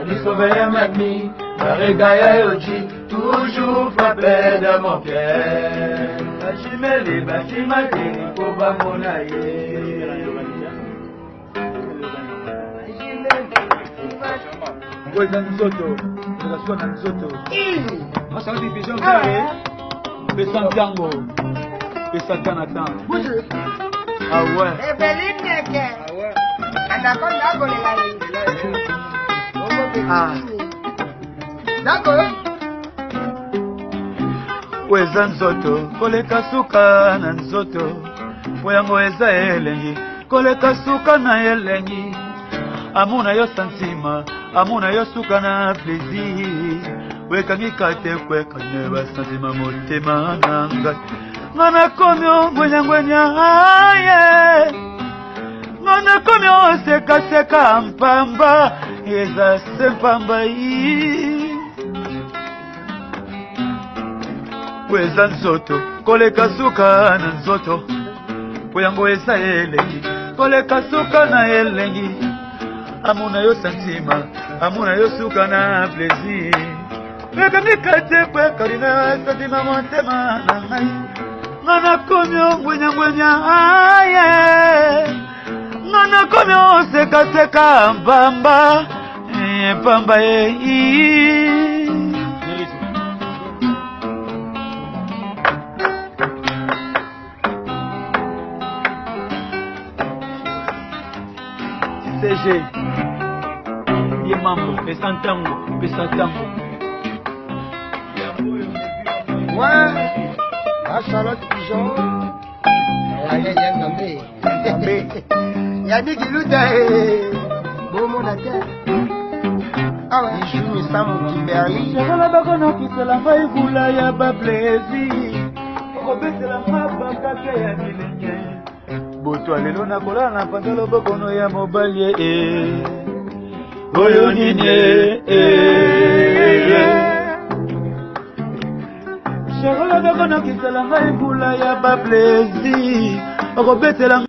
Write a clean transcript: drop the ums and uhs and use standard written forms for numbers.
Découvert mamie, Baregaya Yoji, toujours frappé de mon cœur. Bachimeli, bachimateli, po bamona ye. Ngo eza nzoto, ezasuka na nzoto. Masanga division kare, pesa ntango, pesa temps na temps. Ah ouais. Eveline Neke. Anaconda akolela ye. Ah. Dako. Oyo eza nzoto koleka suka na nzoto, po yango eza elengi koleka suka na elengi. Amona yo santima, amona yo suka na plaisir. Wekangi kate kwekane ba santima motema na ngai. Nga nakomi ngwenyangwenya aye. Nga nakomi osekaseka mpamba, eza se mpamba yi. Po eza nzoto koleka suka na nzoto, po yango eza elengi koleka suka na elengi. Amona yo santima, amona yo suka na plaisir. Ekangi kate kwe na santima motema na ngai. Nga nakomi ngwenyangwenya aye. Nga nakomi osekaseka mpamba, mpamba ye. CG ye mambo pesa ntango pesa ntango. Ouais. La Charlotte Pigeon. Ya Nzambe. Nzambe. Yannick Luta. Bomona te. Awa. Bijou Misamu Kimberly. Shakola bakonokisela ngai vula ya baplaisir, okobetela nga bakake ya bilenge. Butu ya lelo nakolala na panza lobokono ya mobali e. Oyo nini e. Shakola bakonokisela ngai vula ya baplaisir, okobetela.